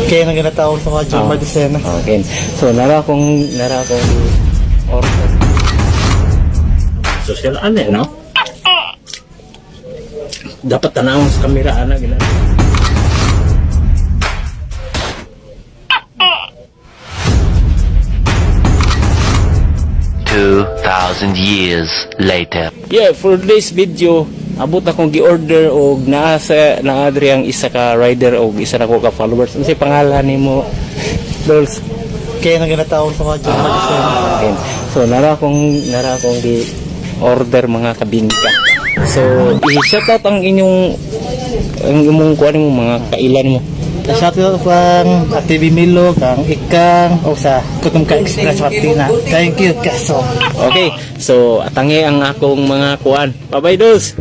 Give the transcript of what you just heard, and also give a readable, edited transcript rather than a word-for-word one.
Kaya nang ginatawag sa mga John Ah. Mardicena. Okay. So nara akong order. Social ano eh, no? Dapat tanawon sa kamera ana gina. 2,000 years later. Yeah, for this video, abot akong gi-order og naa sa naa diri ang isa ka rider og isa na ko ka followers. Unsay pangalan nimo? Dolls. Kaya nang ginatawag sa mga John Mardicena. Okay. So nara akong gi order, mga kabingka. So i-shout out ang inyong ang imong kuan mo, mga kailan mo. Shout out kang TV Milo, kang Ikang, o sa Kutum Ka Express Martina. Thank you, Kaso. Okay. So atangi ang akong mga kuan. Bye-bye, Dolls.